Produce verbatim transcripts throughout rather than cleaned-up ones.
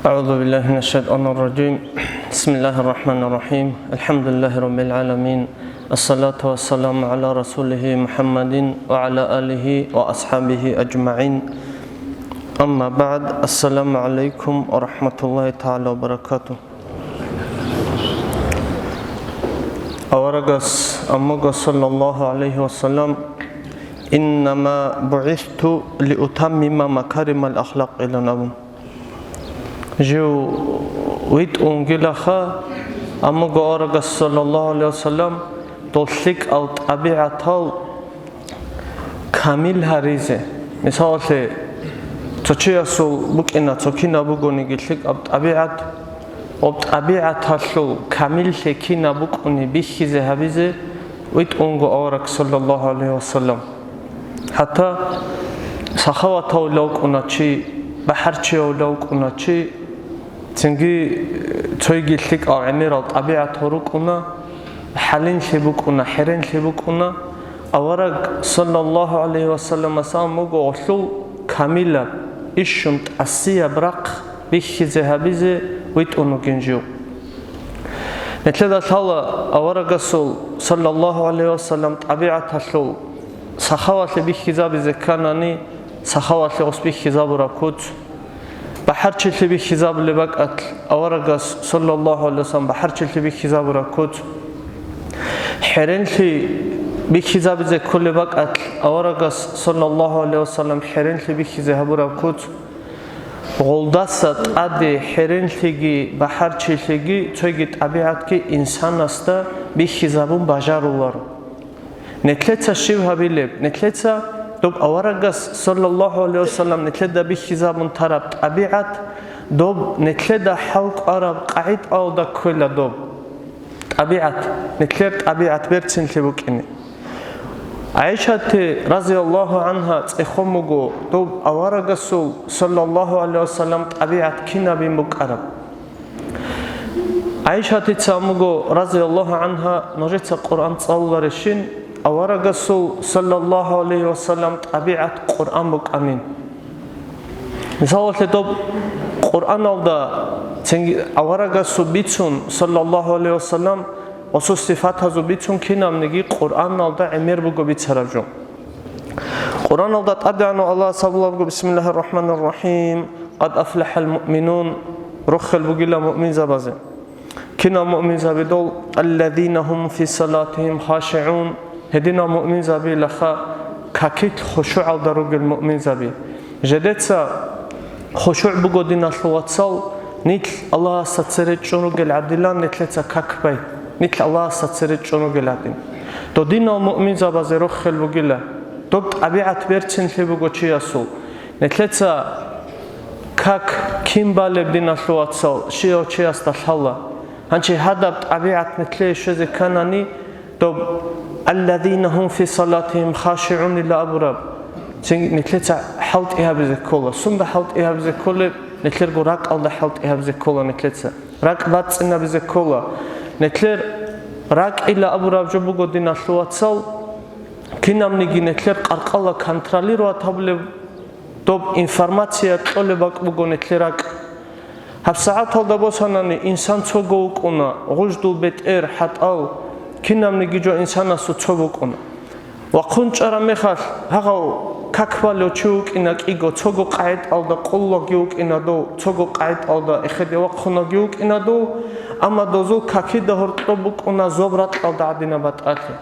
أعوذ بالله من الشيطان الرجيم. بسم الله الرحمن الرحيم. الحمد لله رب العالمين. الصلاة والسلام على رسوله محمد وعلى آله وأصحابه أجمعين. أما بعد. السلام عليكم ورحمة الله تعالى وبركاته. Аварагас аммуго, саллаллагьу гӀалайгьи ва саллам: «Иннама бугӀисту лиутаммима макаримал ахлакъ», – илан абун. Жив витӀунгилаха, аммуго аварагас, саллаллагьу гӀалайгьи ва саллам, дол лъикӀал тӀабигӀатал камил гьаризе. Мисалалъе, цо чиясул букӀина цо кинаб бугониги лъикӀаб тӀабигӀат, гьоб тӀабигӀаталъул камиллъи кинаб букӀуни бихьизе гьабизе витӀунго авараг, саллаллагьу гӀалайгьи ва саллам. ХӀатта сахаватав лавкӀуна чи, бахӀарчияв лавкӀуна чи, цинги цойги лъикӀал гӀемерал тӀабигӀатал рукӀуна, хӀалинлъи букӀуна, хӀеренлъи букӀуна. Авараг, саллаллагьу гӀалайгьи ва салламас абун буго гъолъул камилаб, ишшун тӀасияб рахъ бихьизе гьабизе витӀун вугин жив. Нилъеда лъала аварагасул, саллаллагьу гӀалайгьи ва саллам, тӀабигӀаталъул сахавалъи бихьизабизе кканани, сахавалъи гъос бихьизабураб куц, бахӀарчилъи бихьизабулеб бакӀалъ аварагас, саллаллагьу гӀалайгьи ва саллам, бахӀарчилъи бихьизабураб куц, хӀеренлъи бихьизабизе кколеб бакӀалъ аварагас, саллаллагьу гӀалайгьи ва саллам, хӀеренлъи бихьизе гьабураб куц, гъолдаса тӀаде хӀеренлъиги бахӀарчилъиги цойги тӀабигӀатги инсанасда бихьизабун бажаруларо. Нилъеца щиб гьабилеб? Нилъеца доб аварагас, саллаллагьу гӀалайгьи ва саллам, нилъеда бихьизабун тараб тӀабигӀат, доб нилъеда хӀал кӀвараб къагӀидаялда ккела доб тӀабигӀат, нилъер тӀабигӀат берцинлъи букӀине. ГӀайшати, разияллагьу гӀангьа, цӀехон буго доб аварагасул, саллаллагьу гӀалайгьи ва саллам, тӀабигӀат кинабин букӀараб. ГӀайшатица абун буго, разияллагьу гӀангьа, нужеца Къуръан цӀалуларищин, аварагасул, саллаллагьу гӀалайгьи ва саллам, тӀабигӀат Къуръан букӀанин. Мисалалъе, доб Къуръаналда цинги аварагасул бицун, саллаллагьу гӀалайгьи ва саллам, гъосул сифатазул бицун кинабниги Къуръаналда гӀемер буго бицараб жо. Къуръаналда тӀадегӀанав Аллагьас абулеб буго: «Бисмиллагьир рахӀманир рахӀим. Къад афлахӀал муъминун». Рохел бугила муъминзабазе. Кинал муъминзаби дол? «Аллазина гьум фи салатигьим хашигӀун». Гьединал муъминзабилаха какилъ хушугӀалда ругел муъминзаби. Жидеца хушугӀ буго, диналъул вацал, нилъ Аллагьасда цере чӀун ругел гӀадилан нилъеца как бай, нилъ Аллагьасда цере чӀун ругел гӀадин. Додинал муъминзабазе рохел бугила, доб тӀабигӀат берцинлъи буго чиясул. Нилъеца как кин балеб, диналъул вацал, щивав чиясда лъала. Гьанже гьадаб тӀабигӀат нилъее щвезе кканани, доб «Аллазина гьум фи салатигьим хашигӀун» ила абураб, цин нилъеца хӀалтӀи гьабизе ккола. Сунда хӀалтӀи гьабизе кколеб? Нилъерго ракӀалда хӀалтӀи гьабизе ккола нилъеца. РакӀ бацӀцӀинабизе ккола. Нилъер ракӀ ила абураб жо буго, диналъул вацал, кинабниги нилъер къаркъала контролировать гьабулеб, доб информация кьолеб бакӀ буго нилъер ракӀ. ГьабсагӀаталда босанани инсан цого вукӀуна, гъуждул бетӀер, хӀатӀал, кинабниги жо инсанасул цо букӀуна. Вахъун чӀараб мехалъ, гьагъав как балев чи вукӀина кӀиго, цого къагӀидаялда къуллаги вукӀина дов, цого къагӀидаялда эхеде вахъунаги вукӀина дов, амма дозул какида гьоркьоб букӀуна зоб ракьалда гӀадинаб батӀалъи.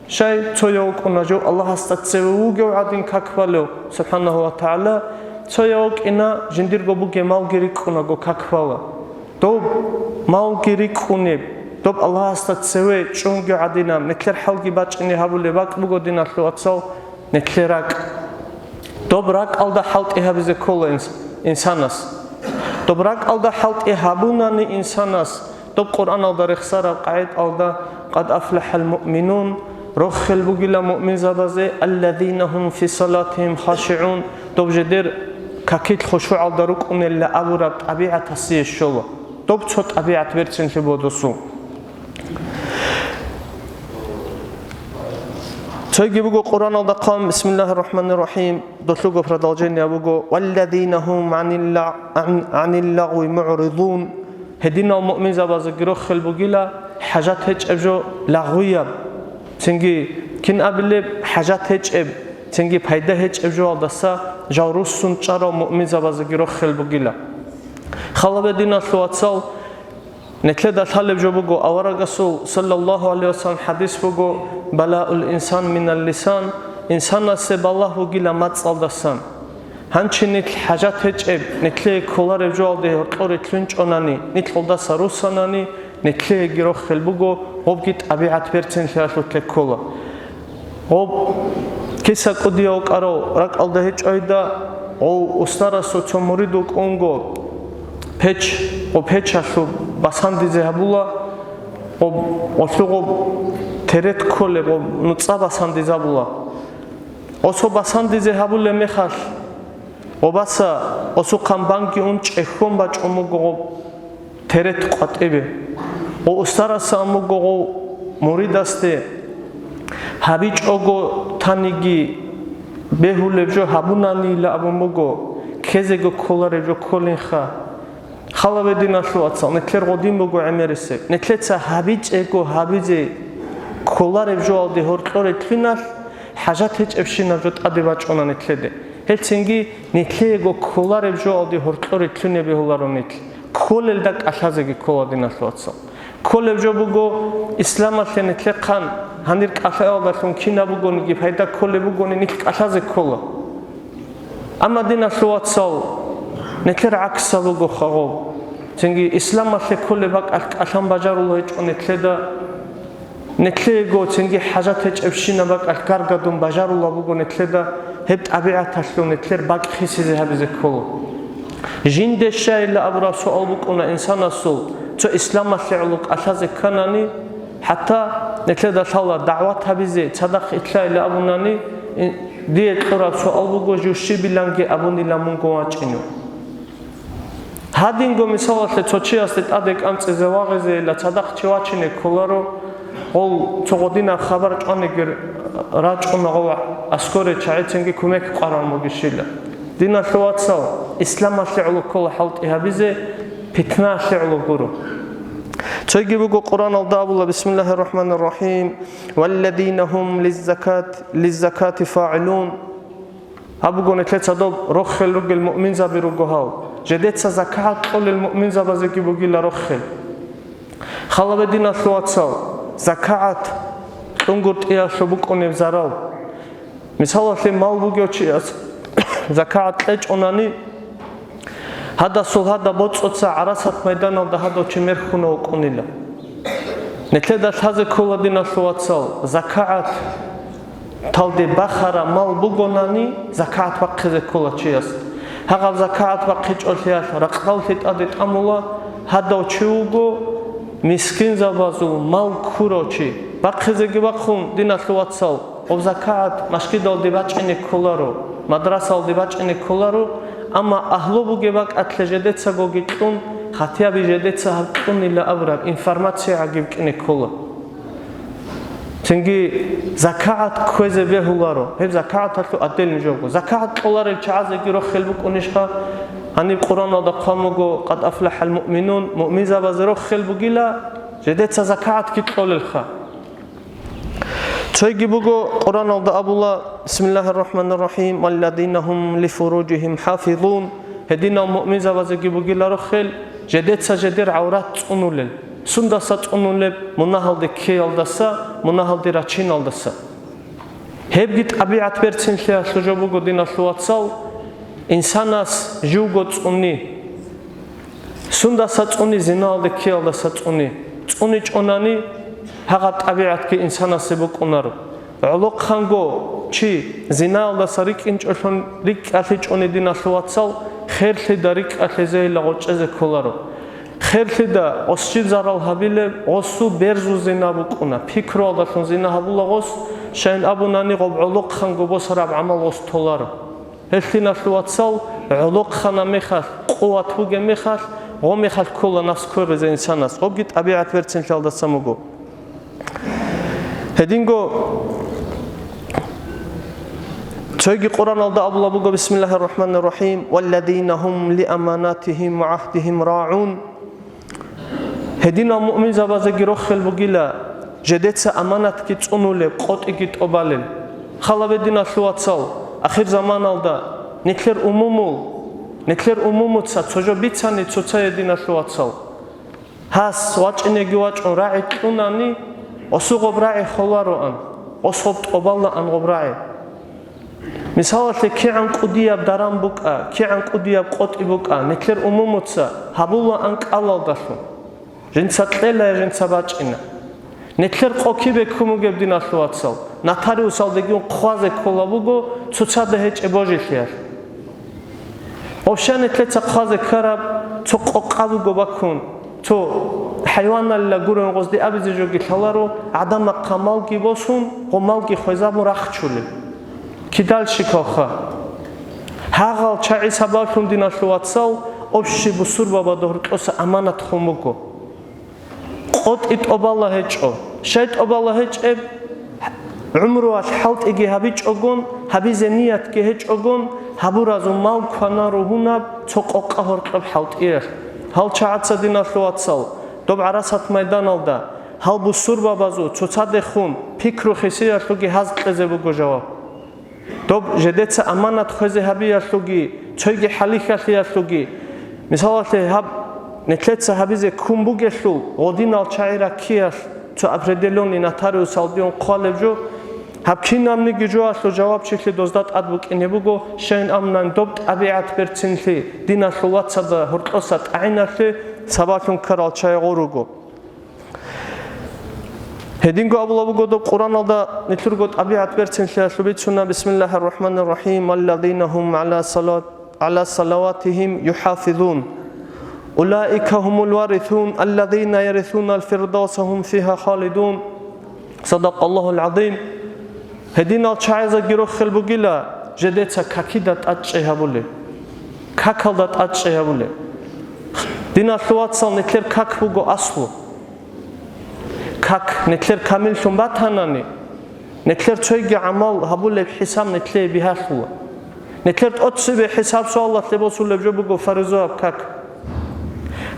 Щай, цояв вукӀуна жо Аллагьасда цеве вугев гӀадин как балев, субхӀанагьу ва тагӀала, цояв вукӀина жиндирго бугеб малги рикӀкӀунаго как бала. Доб малги рикӀкӀунеб, доб Аллагьасда цеве чӀунги гӀадинаб, нилъер хӀалги бачӀине гьабулеб бакӀ буго, диналъул вацал, нилъер ракӀ. Доб ракӀалда хӀалтӀи гьабизе ккола инс-, инсанас. Доб ракӀалда хӀалтӀи гьабунани инсанас, доб Къуръаналда рехсараб къагӀидаялда: «Къад афлахӀал муъминун», рохел бугила муъминзабазе, «аллазина гьум фи салатигьим хашигӀун», доб жидер какилъ хушугӀалда рукӀунела абураб тӀабигӀатасие щола. Доб цо тӀабигӀат берцинлъи буго досул. Цойги буго Къуръаналда хъван, бисмиллагьир рахӀманир рахӀим, долъуго продолжение буго, «Валладина гьум гӀанилла-, гӀан-, гӀаниллагъви мугӀридун», гьединал муъминзабазеги рохел бугила хӀажат гьечӀеб жо лагъвияб, цинги кин абилеб хӀажат гьечӀеб, цинги пайда гьечӀеб жоалдаса жал руссун чӀарал муъминзабазеги рохел бугила. Халабе диналъул вацал, Нилъеда лъалеб жо буго, аварагасул, саллаллагьу гӀалайгьи вассалам, хӀадис буго, «Балаул инсан минал лисан», инсанасе балагь бугила мацӀалдасан. Гьанчи нилъ хӀажат гьечӀеб, нилъее кколареб жоалде гьоркьоре лъугьинчӀонани, нилъ гъолдаса руссанани, нилъееги рохел буго, гъобги тӀабигӀат берцинлъиялъулъе ккола. Гъоб киса кӀудияв вукӀарав ракӀалда гьечӀойда, гъов устарасул цо мурид вукӀунго, печ, гъоб печалъул басандизе гьабула, гъоб, гъолъу гъоб терет кколеб гъоб нуцӀа басандизабула. Гъосо басандизе гьабулеб мехалъ, гъобаса гъосухъан банги ун чӀехьон бачӀун буго гъоб терет къватӀибе. Гъо устарасан буго гъо муридасде, гьабичӀого таниги бегьулеб жо гьабунанила абун буго, ккезего кколареб жо кколинха. Халабе диналъул вацал, нилъер гъодин буго гӀемерисеб. Нилъеца гьабичӀего гьабизе кколареб жоалде гьоркьоре лъугьиналъ, хӀажат гьечӀебщинаб жо тӀаде бачӀуна нилъеде. Гьелцинги нилъеего кколареб жоалде гьоркьоре лъугьине бегьуларо нилъ. Кколелда кӀалъазеги ккола, диналъул вацал. Кколеб жо буго, исламалъе нилъехъан гьанир кӀалъаялдалъун кинаб бугониги пайда кколеб бугони, нилъ кӀалъазе ккола. Амма, диналъул вацал, нилъер гӀаксаб буго хагъоб. Цинги исламалъе кколеб бакӀалъ кӀалъан бажарула гьечӀо нилъеда. Нилъеего цинги хӀажат гьечӀебщинаб бакӀалъ гаргадун бажарула буго нилъеда, гьеб тӀабигӀаталъул нилъер бакӀ хисизе гьабизе ккола. Жинде щайилла абураб суал букӀуна инсанасул, цо исламалъе гӀоло кӀалъазе кканани, хӀатта нилъеда лъала дагӀват гьабизе цадахъ итлъайилла абунани, ин-, дие кьураб суал буго, жив щибиланги абунила мунго вачӀинев. Гьадинго мисалалъе цо чиясде тӀаде кӀанцӀизе вагъизейилла цадахъ чи вачине кколаро, гъол цо гъодинаб хабар чӀваниги рачӀуна гъов аскоре чагӀицинги кумек къваран бугищила. Диналъул вацал, исламалъе гӀоло ккола хӀалтӀи гьабизе, питнаялъе гӀоло гуро. Цойги буго Къуръаналда абула, бисмиллагьир рахӀманир рахӀим, «Валладина гьум лиззакат-, лиззакати фагӀилун». Гьаб буго нилъеца доб рохел ругел муъминзаби руго гьал. Жедеца закагӀат кьолел муъминзабазеги бугила рохел. Халабе диналъул вацал, закагӀат кьунгутӀиялъул букӀунеб зарал. Мисалалъе, мал бугев чияс закагӀат кьечӀонани, гьадасул гьада боцӀоца гӀарасат майданалда гьадав чи мерхьунев вукӀунила. Нилъеда лъазе ккола, диналъул вацал, закагӀаталде бахара мал бугонани, закагӀат бахъизе ккола чияс. Гьагъаб закагӀат бахъичӀолъиялъ ракьдаллъи тӀаде тӀамула, гьадав чи вуго мискинзабазул мал ккурав чи. Бахъизеги бахъун, диналъул вацал, Гъоб закагӀат машгидалде бачӀине кколаро, мадрасалде бачӀине кколаро, амма агьлу бугеб бакӀалъе жедецагоги кьун, хатиаби жедеца гьаб кьунила абураб информация гӀагиб кӀине ккола. Цинги закагӀат кквезе бегьуларо, гьеб закагӀаталъул отдельный жо буго. ЗакагӀат кьоларел чагӀазеги рохел букӀунищха? Гьаниб Къуръаналда хъван буго, «Къад афлахӀал муъминун», муъминзабазе рохел бугила, жедеца закагӀатги кьолелха. Цойги буго Къуръаналда абула, бисмиллагьир рахӀманир рахӀим, «Валладина гьум лифуружигьим хӀафизун», гьединал муъминзабазеги бугила рохел, жедеца жедер гӀаврат цӀунулел, сундаса цӀунулеб, мунагьалде ккеялдаса, мунагьалде рачиналдаса. Гьебги тӀабигӀат берцинлъиялъул жо буго, диналъул вацал, инсанас живго цӀуни. Сундаса цӀуни, зиналде ккеялдаса цӀуни. ЦӀуни чӀунани, гьагъаб тӀабигӀатги инсанасе букӀунаро. ГӀолохъанго чи зинаялдаса рикӀкӀинчӀолъун рикӀкӀалъичӀони, диналъул вацал, херлъида рикӀкӀалъизейилла гъоркьезе кколаро. Херлъида гъос щиб зарал гьабилеб, гъосул берзул зина букӀуна, пикруялдалъун зина гьабула гъос, щайин абунани гъоб гӀолохъанго босараб гӀамал гъос толаро. Гьелъиналъул вацал, гӀолохъана мехалъ, къуват бугеб мехалъ, гъо мехалъ ккола нафс кверизе инсанас, гъобги тӀабигӀат берцинлъиялдасан буго. Гьединго Цойги Къуръаналда абула буго: «Бисмиллагьир рахӀманир рахӀим, валладина гьум лиаманатигьим ва гӀахдигьим рагӀун». Гьединал муъминзабазеги рохел бугила, жедеца аманатги цӀунулеб, къотӀиги тӀобалел. Халабе, диналъул вацал, ахирзаманалда нилъер умумул, нилъер умумуца цо жо бицани цоцае, диналъул вацал. Гьас вачӀинеги вачӀун рагӀи кьунани, осугъоб рагӀи холароан, особ тӀобаллаан гъоб рагӀи. Мисалалъе, кигӀан кӀудияб даран букӀа, кигӀан кӀудияб къотӀи букӀа, нилъер умумуца гьабулаан кӀалалдалъун. Жинца кьела я жинца бачӀина. Нилъер къо кибе ккун бугеб, диналъул вацал, нотариусалдегун хъвазе ккола буго цоцада гьечӀеб божилъиялъ. Вообще нилъеца хъвазе ккараб цо къокъа буго баккун, цо хӀайваналила гуреб гъозде абизе жоги лъаларо, гӀадамахъа малги босун, гъо малги хвезабун рахчулел. Кидал щикалха. Гьагъал чагӀи сабаблъун, диналъул вацал, общий бусурбабазда гьоркьоса аманат хун буго. КъотӀи тӀобала гьечӀо. Щай тӀобала гьечӀеб? ГӀумруялъ хӀалтӀиги гьабичӀогон, гьабизе ниятги гьечӀогон, гьабуразул мал квана ругьунаб цо къокъа гьоркьоб хӀалтӀиялъ. Гьал чагӀаца, диналъул вацал, доб гӀарасат майданалда, гьал бусурбабазул цоцадехун пикру хисиялъуги гьаз кьезе буго жаваб. Доб жедеца аманат хвезе гьабиялъулги, цойги хӀалихьалъиялъулги, мисалалъе, гьаб нилъеца гьабизе ккун бугелъул, гъодинал чагӀи раккиялъ цо определённый нотариусалдиун хъвалеб жо, гьаб кинабниги жоялъул жавабчилъи дозда тӀад букӀине буго, щайин амнан доб тӀабигӀат берцинлъи диналъул вацазда гьоркьоса тӀагӀиналъе сабаблъун ккарал чагӀи гъур руго. Гьединго абула буго доб Къуръаналда нилъерго тӀабигӀат берцинлъиялъул бицуна: «Бисмиллагьир рахӀманир рахӀим, алладина гьум гӀала салат-, гӀала салаватигьим юхӀафизун. Улаика гьумул варисун, алладина ярисунал фирдавса гьум фигьа халидун». Садакъаллагьул гӀазим. Гьединал чагӀазеги рохел бугила, жедеца какида тӀадчӀей гьабулеб. Какалда тӀадчӀей гьабулеб. Диналъул вацал, нилъер как буго аслу. Как нилъер камиллъун батанани, нилъер цойги гӀамал гьабулеб хӀисаб нилъее бигьалъула. Нилъер тӀоцебе хӀисаб-суалалъе босулеб жо буго фаризояб как.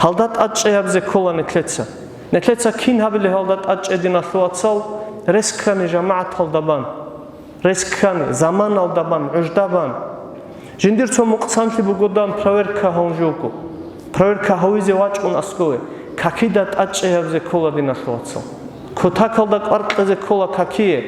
Гьалда тӀадчӀей гьабизе ккола нилъеца. Нилъеца кин гьабилеб гьалда тӀадчӀей, диналъул вацал, рес ккани жамагӀаталда бан. Рес ккани, заманалда бан, гӀужда бан. Жиндир цо мукъсанлъи бугодан проверка гьавун жуго. Проверка гьавизе вачӀун аскӀове, какида тӀадчӀей гьабизе ккола, диналъул вацал. Кутакалда кӀвар кьезе ккола какие.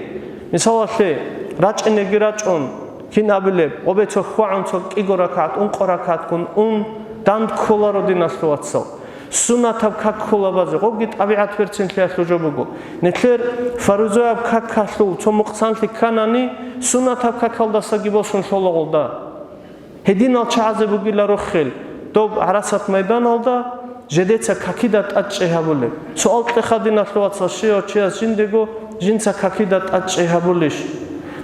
Мисалалъе, рачӀинеги рачӀун, кин абилеб, гъобе цо хьвагӀун цо кӀиго ракагӀат, ункъо ракагӀатгун ун, данд кколаро, диналъул вацал. Суннатаб как ккола базе, гъобги тӀабигӀат берцинлъиялъул жо буго. Нилъер фаризояб какалъул цо мукъсанлъи кканани, суннатаб какалдасаги босун лъола гъолда. Гьединал чагӀазе бугила рохел, доб гӀарасат майданалда жедеца какида тӀадчӀей гьабулеб. Суал кьеха, диналъул вацал, щивав чияс жиндего жинца какида тӀадчӀей гьабулищ?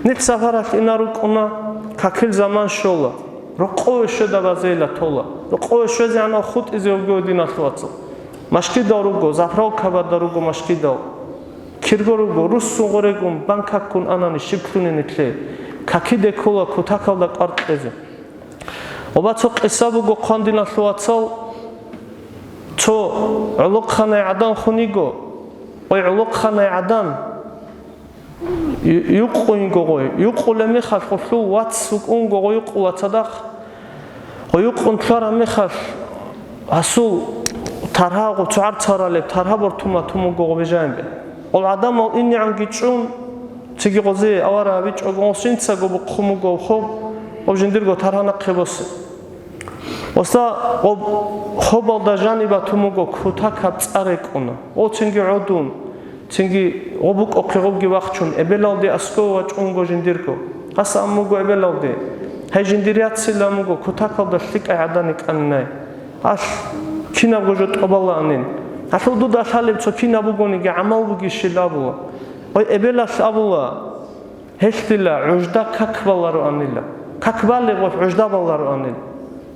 Нилъ сапаралъ ина рукӀуна, какил заман щола. Рокъове щведа базейила тола. Рокъове щвезегӀанал хутӀизе вугев, диналъул вацал. Машгидал руго, заправкабада руго машгидал. Кирго руго, руссун гъорегун, банкаккун анани щиб лъуни нилъее. Какиде ккола кутакалда кӀвар кьезе. Оба цо къиса буго хъван, диналъул вацал, цо гӀолохъанай гӀадан хун йиго, ой, гӀолохъанай гӀадан Ю-, юкъун йиго гъой. Юкъулеб мехалъ гъолъул вац вукӀун йиго гъой, юкъула цадахъ. Гъой юкъун лъараб мехалъ гьасул таргьа, гъо цогӀар царалеб таргьа бортума тун буго гъо бижаямбе. Гъол гӀадамал инегӀанги чӀун, цинги гъозе авара гьабичӀого, гъосинцаго бухъун буго хоб, гъоб жиндирго таргьа нахъе босе. Оста гъоб хобалда жаниб батун буго кутакаб цӀар рекӀуна. Гъо цинги гӀодун, цинги гъо букӀохъе гъобги вахчун, эбелалде аскӀове вачӀунго жиндирго. Гьас ам буго эбелалде: «Гьай, жиндир яцила муго кутакалда лъикӀай гӀадан йикӀанинай. Алъ, кинабго жо тӀобалаанин. Алъул дуда лъалеб цо кинаб бугониги гӀамал бугищил», — абула. Гъой эбелалъ абула: «Гьелъ дила гӀужда как балароанила. Как балеб гъолъ гӀужда балароанил.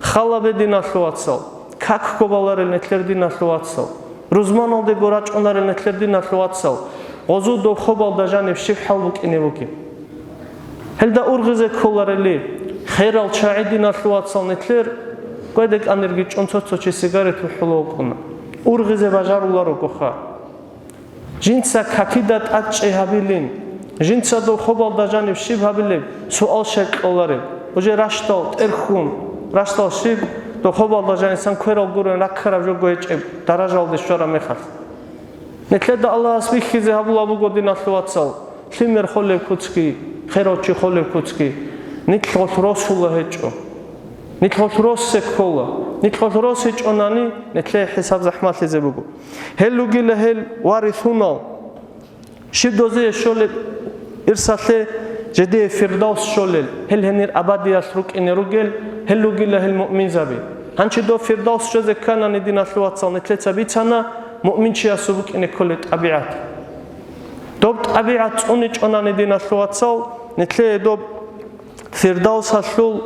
Халабе, диналъул вацал, какго баларел нилъер, диналъул вацал. Рузманалдего рачӀунарел нилъер, диналъул вацал. Гъозул дов хобалда жаниб щиб хӀал букӀине бугеб?» Гьелда ургъизе кколарели, херал чагӀи, диналъул вацал, нилъер кӀведе кӀанирги чӀун цо-цо чи сигарет бухӀула вукӀуна. Ургъизе бажаруларогоха. Жинца какида тӀадчӀей гьабилин, жинца дов хобалда жаниб щиб гьабилеб суал щай кьолареб? Уже ращдал тӀерхьун, ращдал щиб дов хобалда жанисан кверал гурен раккараб жого гьечӀеб даражалде щвараб мехалъ. Нилъеда Аллагьас бихьизе гьабула буго, диналъул вацал, лъимер холеб куцги, херав чи холеб куцги, нилъ гъолъ росула гьечӀо. Нилъ гъолъ россе ккола. Нилъ гъолъ рос гьечӀонани, нилъее хӀисаб захӀмалъизе буго. Гьел ругила гьел варисунал. Щиб дозие щолеб ирсалъе, жидее Фирдавс щолел, гьел гьенир абадиялъ рукӀине ругел, гьел ругила гьел муъминзаби. Гьанчи дов Фирдавс щвезе кканани, диналъул вацал, нилъеца бицана муъминчиясул букӀине кколеб тӀабигӀат. Доб тӀабигӀат цӀуничӀонани, диналъул вацал, нилъее доб Фирдавсалъул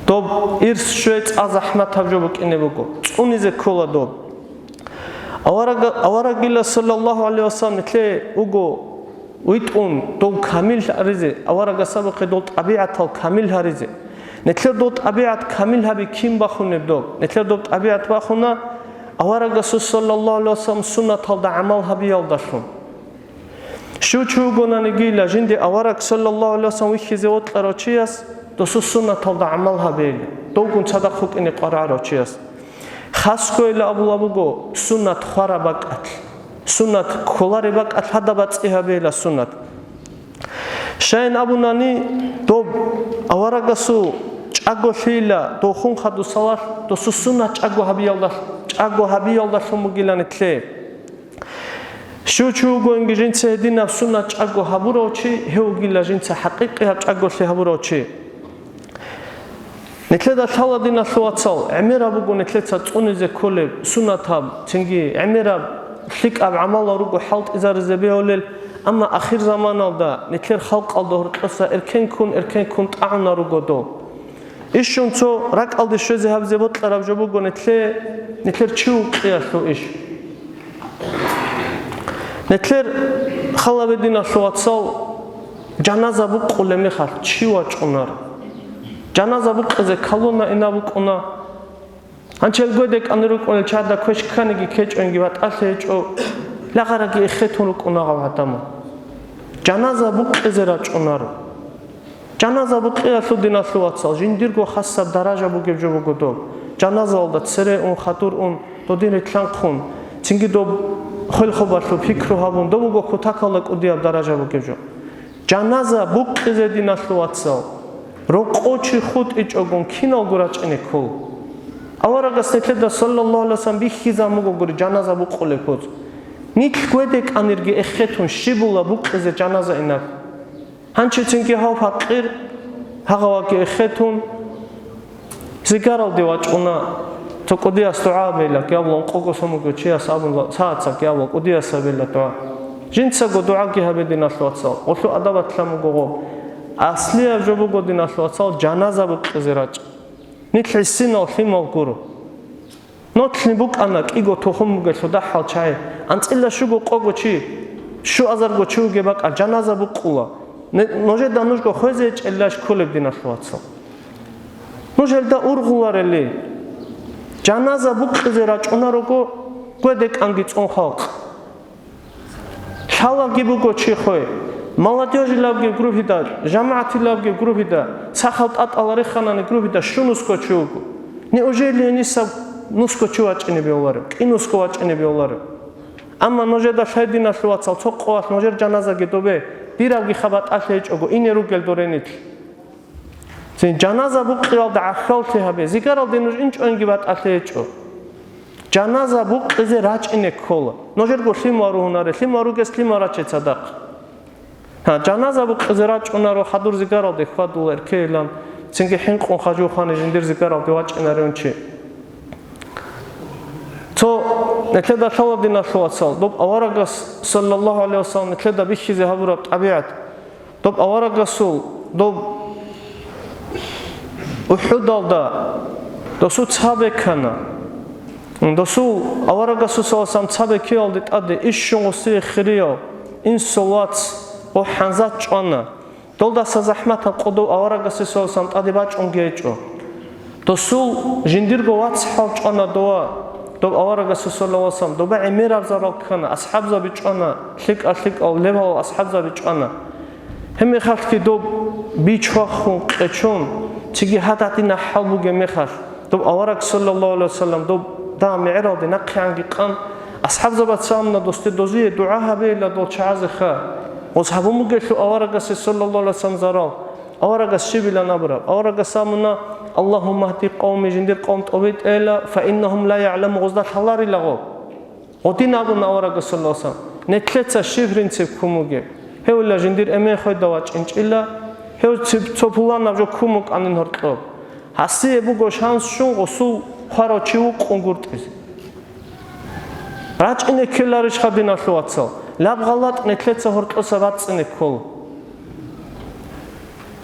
доб ирс щвей цӀа захӀматаб жо букӀине буго. ЦӀунизе ккола доб. Аварага-, аварагила саллаллагьу гӀалайгьи вассалам нилъее вуго витӀун дов камил гьаризе, аварагасабухъе дол тӀабигӀатал камил гьаризе. Нилъер дол тӀабигӀат камил гьаби кин бахунеб доб? Нилъер доб тӀабигӀат бахуна аварагасул саллаллагьу гӀалайгьи вассалам суннаталда гӀамал гьабиялдалъун. Щив чи вугонаниги, ила жинде авараг саллаллагьу гӀалайгьи вассалам вихьизе вокьарав чияс досул суннаталда гӀамал гьабейила, довгун цадахъ вукӀине къваригӀарав чияс. Хасгойила абула буго суннат хвараб бакӀалъ, суннат кколареб бакӀалъ гьадаб бацӀцӀи гьабейила суннат. Щайин абунани, доб аварагасул чӀаголъийила, дов хун хадусалалъ досул суннат чӀаго гьабиялдалъ-, чӀаго гьабиялдалъун бугила нилъее. Щив чи вугониги жинца гьединаб суннат чӀаго гьабурав чи, гьев вугила жинца хӀакъикъи гьаб чӀаголъи гьабурав чи. Нилъеда лъала, диналъул вацал, гӀемераб буго нилъеца цӀунизе кколеб суннатаб, цинги гӀемераб лъикӀаб гӀамалал руго хӀалтӀизаризе бегьулел, амма ахирзаманалда нилъер халкъалда гьоркьоса эркен ккун, эркен ккун тӀагӀуна руго дол. Ишшун цо ракӀалде щвезе гьабизе бокьараб жо буго нилъе-, нилъер чи вукъиялъул иш. Нилъер халабе, диналъул вацал, жаназа букъулеб мехалъ чи вачӀунар. Жаназа букъизе колонна инаб букӀуна. Гьанчел гведе кӀанир рукӀунел чагӀда квеш кканиги кечӀониги батӀалъи гьечӀо, лагъараги эхетун рукӀуна гьав гӀадамал. Жаназа букъизе рачӀунаро. Жаназа букъиялъул, диналъул вацал, жиндирго хасаб даража бугеб жо буго доб. Жаназаялда цере ун, хадур ун, додин рилълъанхъун, цинги доб хвел-хабалъул пикру гьабун, доб буго кутакалда кӀудияб даража бугеб жо. Жаназа букъизе, диналъул вацал, рокъов чи хутӀичӀогун киналго рачӀине ккола. Аварагас нилъеда саллаллагьу гӀалайгьи вассалам бихьизабун буго гури жаназа букъулеб куц. Нилъ гведе кӀанирги эхетун щибула букъизе жаназа инаб. Гьанчицинги гьав пакъир, гьагъаваги эхетун, зигаралде вачӀуна, цо кӀудияс дугӀа гьабейила, кӀиябго къого сон вугев чияс абуна, цаца кӀиябго кӀудияс гьабейила дугӀа. Жинцаго дугӀаги гьабе, диналъул вацал, гъолъу адабалъ лъан буго гъоб. Аслияб жо буго, диналъул вацал, жаназа букъизе рачӀ. Нилъ гӀисинал лъимал гуро. Нолъни букӀана кӀиго тухум бугелъул дагьал чагӀи, анцӀила щуго къого чи, щуазарго чи вугеб бакӀал жаназа букъула. Не-, нужеда нужго хвезе гьечӀелищ кколеб, диналъул вацал? Нуж гьелда ургъуларели, жаназа букъизе рачӀунарого гведе кӀанги цӀун халкъ. Лъалаги буго чи хвей, молодёжилабги группида, жамагӀатилабги группида, сахал тӀатӀала реханани группида щунусго чи вуго. Неужели гьениса нусго чи вачӀине бегьуларев, кӀинусго вачӀине бегьуларев? Амма нужеда лъай, диналъул вацал, цо къоялъ нужер жаназаги добе, дирабги хабатӀалъи гьечӀого, ине ругел доренилъ. Цин жаназа букъиялда гӀахьаллъи гьабе, зигаралде нуж инчӀоинги батӀалъи гьечӀо. Жаназа букъизе рачӀине ккола. Нужерго лъимал ругьунаре, лъимал ругес лъимал раче цадахъ. Гьа, жаназа букъизе рачӀунаро, хадур зигаралде хьвадула эркейилан, цинги хӀинкъун хажухъани жиндир зигаралде вачӀинарев чи. Цо нилъеда лъала, диналъул вацал, доб аварагас, саллаллагьу гӀалайгьи вассалам, нилъеда бихьизе гьабураб тӀабигӀат. Доб аварагасул, доб УхӀудалда досул цабе ккана. Досул аварагасул саллаллагьу гӀалайгьи вассалам цабе ккеялде тӀаде ишшун гъосие хирияв инсул вац О, хӀанзат чӀвана. Долдаса захӀматаб къо дов аварагасде саллаллагьу гӀалайгьи вассалам тӀаде бачӀунги гьечӀо. Досул жиндирго вацгӀал чӀвана дова, доб аварагасде саллаллагьу гӀалайгьи вассалам, доба гӀемераб зарал ккана, асхӀабзаби чӀвана, лъикӀа-лъикӀал лебал асхӀабзаби чӀвана. Гьебмехалъги доб бич вахун къечон, цинги гьададина хӀал бугеб мехалъ, доб авараг саллаллагьу гӀалайгьи вассалам доб дагьаб мегӀералде нахъегӀанги къан, асхӀабзабаца амна досде дозие дугӀа гьабейила дол чагӀазеха. Гъоз гьабун бугелъул аварагасде саллаллагьу гӀалайгьи вассалам зарал. Аварагас щибилан абураб? Аварагас абуна: «Аллагьумма гьди къавми, жиндир къавм тӀобитӀейила, фа иннагьум ла ягӀламун, гъозда лъаларилаго». Гъодин абуна аварагас саллаллагьу гӀалайгьи вассалам, нетлъеца щиб принцип ккун бугеб? Гьевила жиндир эмен хведа вачӀинчӀила, гьев цеб-, цо пуланаб жо ккун букӀанин гьоркьоб. Гьасие буго шанс щун гъосул хварав чи вукъун гуртӀизе. РачӀине ккеларищха, диналъул вацал? Лаб гъалатӀ нетлъеца гьоркьоса бацӀцӀине ккола.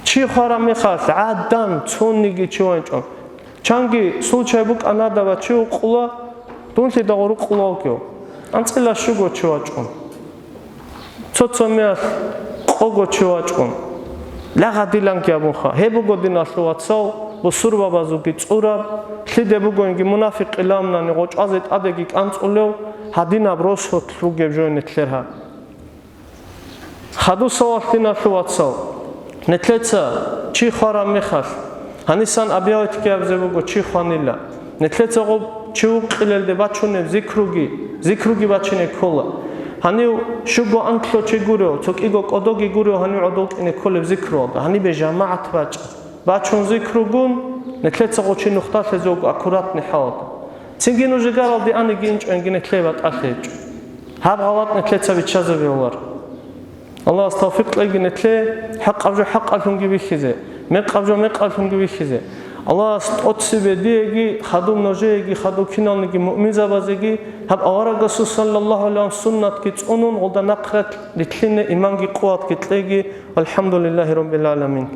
Чи хвараб мехалъ гӀадан цониги чи ванчӀо. Чанги случай букӀана, дова чи вукъула, дунлъидал гъоркь вукъула вукӀев. АнцӀила щуго чи вачӀун. Цо-цо мехалъ къого чи вачӀун. Лагъадиланги абунха. Гьеб буго, диналъул вацал, бусурбабазулги цӀураб, лъиде бугониги мунафикъил ламнани гъочӀазе тӀадеги кӀанцӀулев, гьадинаб росулъ ругеб жо нетлъер гьаб. Хадусалъ, диналъул вацал, нетлъеца чи хвараб мехалъ, гьанисан абиялитги абизе буго чи хванила. Нетлъеца гъоб чи вукъилелде бачунеб зикруги, зикруги бачине ккола. Гьанив щуго анлъго чи гурев, цо кӀиго кӀодоги гурев гьанив гӀодов кӀине кколеб зикруялда. Гьанибе жамагӀат бачӀа. Бачун зикругун, нетлъеца гъов чи нухда лъезе вуго аккуратный хӀалалда. Цинги нуж жигаралде аниги инчӀониги нетлъе батӀалъи гьечӀо. Гьаб гъалатӀ нетлъеца биччазабиялар. Аллагьас тавфикъ кьеги нетлъе хӀакъаб жо хӀакъалъунги бихьизе, мекъаб жо мекъалъунги бихьизе. Аллагьас тӀоцебе диеги, хадуб нужееги, хадуб киналниги муъминзабазеги гьаб аварагасул саллаллагьу гӀалайгьи вассалам суннатги цӀунун, гъолда нахърат рилълъине иманги къуватги кьеги. ВалхӀамдулиллагьи раббил гӀаламин.